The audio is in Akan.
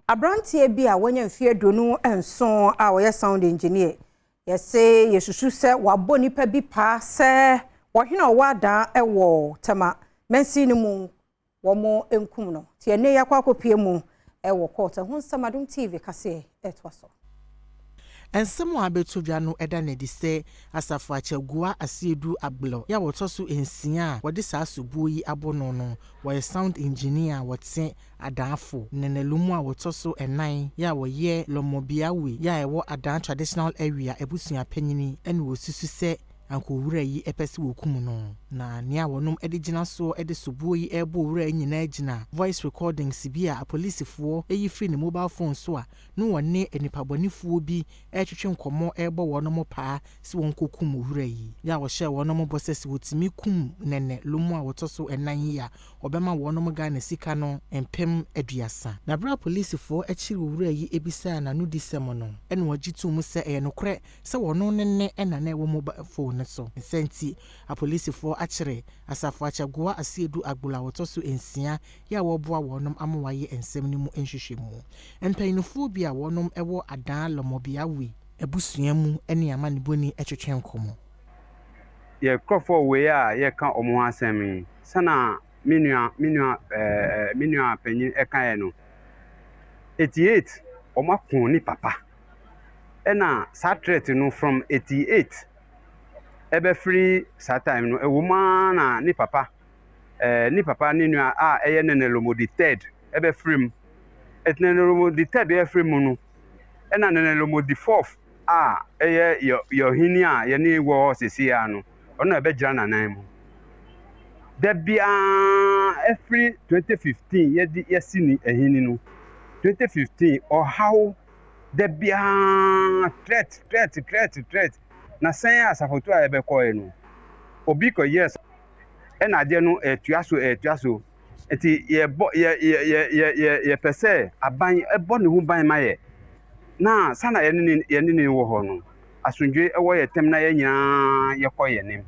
Aberanteɛ bi a wanya mfeɛ 27 a ɔyɛ sound engineer, yɛse yɛsusu sɛ wabɔ nipa bi paa sɛ ɔhene a ɔwɔ Adaa wɔ Tema mansin no mu wɔn nkum no. Nti ɛnɛ yɛakɔ akɔpie mu wɔ court. Ɛho nsɛm Adom TV kaseɛ ɛtoa so. Nsɛm a abɛto dwa no da no adi sɛ Asafo Akyagua Asiedu Agblɔ yi a wɔtɔ so nsia a wɔde saa soboɔ yi abɔ no no, wɔyɛ sound engineer a wɔte Adaafo, Nenelumu a wɔtɔ so nnan yi a wɔyɛ Lɔmɔbiawe yi a ɛwɔ Adaa Traditional Area abusua panyini na wɔsusu sɛ anka owura yi pɛ sɛ wɔkum no. Na nea wɔnom de gyina soɔ de soboɔ yi rebɔ owura yi nyinaa gyina voice recordings bi a apolisifoɔ yi firi ne mobile phone so a na wɔne nnipabɔnefoɔ bi retwetwe nkɔmmɔ rebɔ wɔnom paa sɛ wɔnkɔkum owura yi. Yɛ a wɔhyɛɛ wɔnom bɔ sɛ sɛ wɔtumi kum Nene Lumu a wɔtɔ so nnan yi a wɔbɛma wɔnom Ghana sika no 30,000. Na berɛ a apolisifoɔ kyeree owura yi bisaa n'anodisɛm no, ɛna ɔgye too mu sɛ ɛyɛ nokorɛ sɛ wɔno ne nne na na ɛwɔ mobile phone no so. Ne saa nti, apolisifoɔ akyere Asafo Akyɛgoa Asiedu Agbolo a wɔtɔ so nsia yi a wɔreboa wɔnom ama wɔayɛ nsɛm no mu nhwehwɛmu. Mpanyinfoɔ bi a wɔnom wɔ Adaa Lɔmɔbiawi abusua mu ne amanebɔni twetwe nkɔmmɔ. Yɛ nkurɔfoɔ wei a yɛka wɔn ho asɛm yi, sɛna me nua panyin ɛkaeɛ no, 88 wɔn ako ne papa, ɛna saa threat no from 88 ɛbɛfiri saa time no ɛwɔ mu ara na ne papa ne nua a ɛyɛ Nene Lomo the third ɛbɛfiri mu. Ɛti Nene Lomo the third ɛfiri mu no, ɛna Nene Lomo the fourth a ɛyɛ yɛ ɔhene a yɛne wɔ hɔ seesei ara no, ɔno na ɛbɛgyina n'anan mu. Da biara ɛfiri 2015 yɛde yɛsi ne ahini no, 2015 ɔhaw da biara, threat, threat, threat, threat. Na sɛn asafoto a yɛbɛkɔɛ no, obi kɔyɛ ɛna adeɛ no ɛtoa so, ɛtoa so. Nti yɛbɔ yɛ yɛ yɛ yɛ yɛ yɛpɛ sɛ aban ɛbɔ ne ho ban ma yɛ na sana yɛne ne wɔ hɔ no, asomdwe ɛwɔ yɛ tɛm na yɛn nyinaa yɛkɔ yɛn anim.